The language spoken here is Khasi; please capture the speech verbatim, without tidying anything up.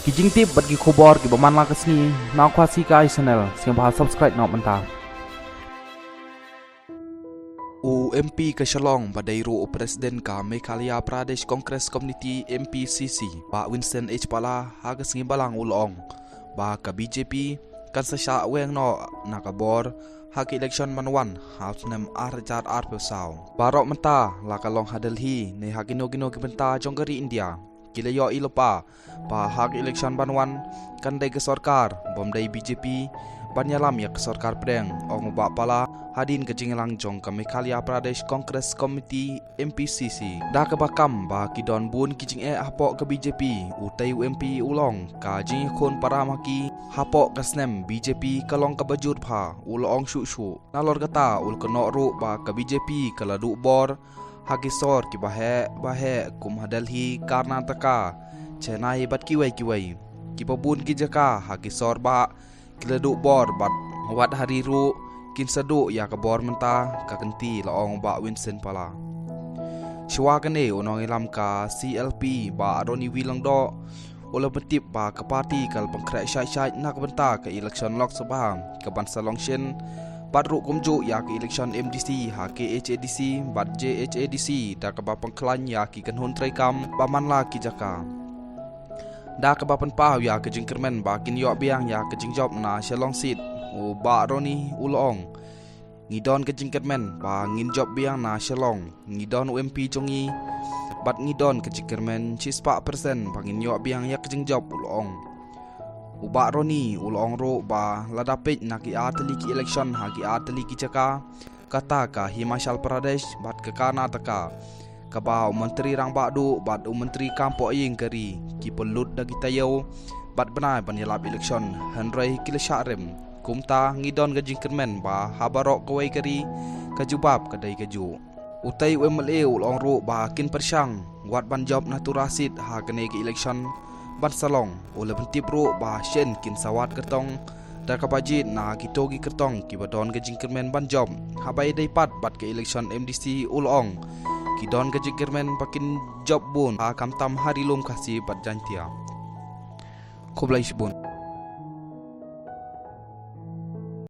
Ki jingtip bad ki khubor kiba man la ka sngi na Khasi Kai Channel, sngewbha subscribe noh mynta. U M P ka Shillong ba dei ruh u President ka Meghalaya Pradesh Congress Committee, M P C C, Bah Vincent H Pala, ha ka sngi Balang u la ong ba ka B J P kan sa shah weng noh na ka bor ha ka election ban wan ha u snem ar hajar arphew saw. Baroh mynta la ka long ha Delhi ne ha kino kino ki bynta jong ka ri India, ki la ïohi lypa ba ha ka election ban wan kan dei ka sorkar, bym dei B J P ban ïalam ïa ka sorkar pdeng, ong u Bah Pala hadien ka jingïalang jong ka Meghalaya Pradesh Congress Committee, M P C C. Da kaba kam ba ki don bun ki jingeh hapoh ka B J P, utei u M P u la ong ka jingïakhun para ma ki hapoh ka snem B J P ka long kaba jur bha, u la ong shuh shuh. Nalor kata u la kynnoh ruh ba ka B J P ka la duh bor ha ki sor kiba heh ba heh kum ha Delhi, Karnataka, Chennai bad kiwei kiwei. Kiba bun ki jaka ha ki sor ba ki la duh bor bad wat ha ri ruh kin sa duh ïa ka bor mynta ka kynti, la ong u Bah Vincent Pala. Shuwa kane u nongïalam ka C L P Bah Ronnie V Lyngdoh u la pyntip ba ka party ka la pynkhreh shai shai na ka bynta ka election Lok Sabha ka ban sa long shen, bad ruh kumjuh ïa ka election M D C ha K H A D C bad J H A D C, da kaba pynkhlaiñ ïa ki kynhun treikam ba man la ki jaka. Da kaba pynpaw ïa ka jingkyrmen ba kin ïoh biang ïa ka jingjop na Shillong seat, u Bah Ronnie u la ong, ngi don ka jingkyrmen ba ngin jop biang na Shillong. Ngi don u M P jong ngi bad ngi don ka jingkyrmen shispah percent ba ngin ïoh biang ïa ka jingjop, u la ong. U Bah Ronnie u la ong ruh ba lada peit na ki ar tylli ki election ha ki ar tylli ki jaka, kata ka Himachal Pradesh bad ka Karnataka, kaba u Myntri Rangbah Duh bad u Myntri Kam Pohïing ka ri ki pynlut da ki taïew bad bnai ban ïalap election, hynrei ki la shah rem. Kumta ngi don ka jingkyrmen ba ha baroh kawei ka ri ka jubab ka dei kajuh. Utei u M L A u la ong ruh ba kin pyrshang wat ban jop na Tura seat ha kane ka election ban sa long. U la pyntip ruh ba shen kin sa wad kyrtong da kaba jied na kito ki kyrtong kiba don ka jingkyrmen ban jop. Haba ïadei pat bad ka election M D C, u la ong ki don ka jingkyrmen ba kin jop bun, ha khamtam ha Ri Lum Khasi bad Jaiñtia. Khublei shibun.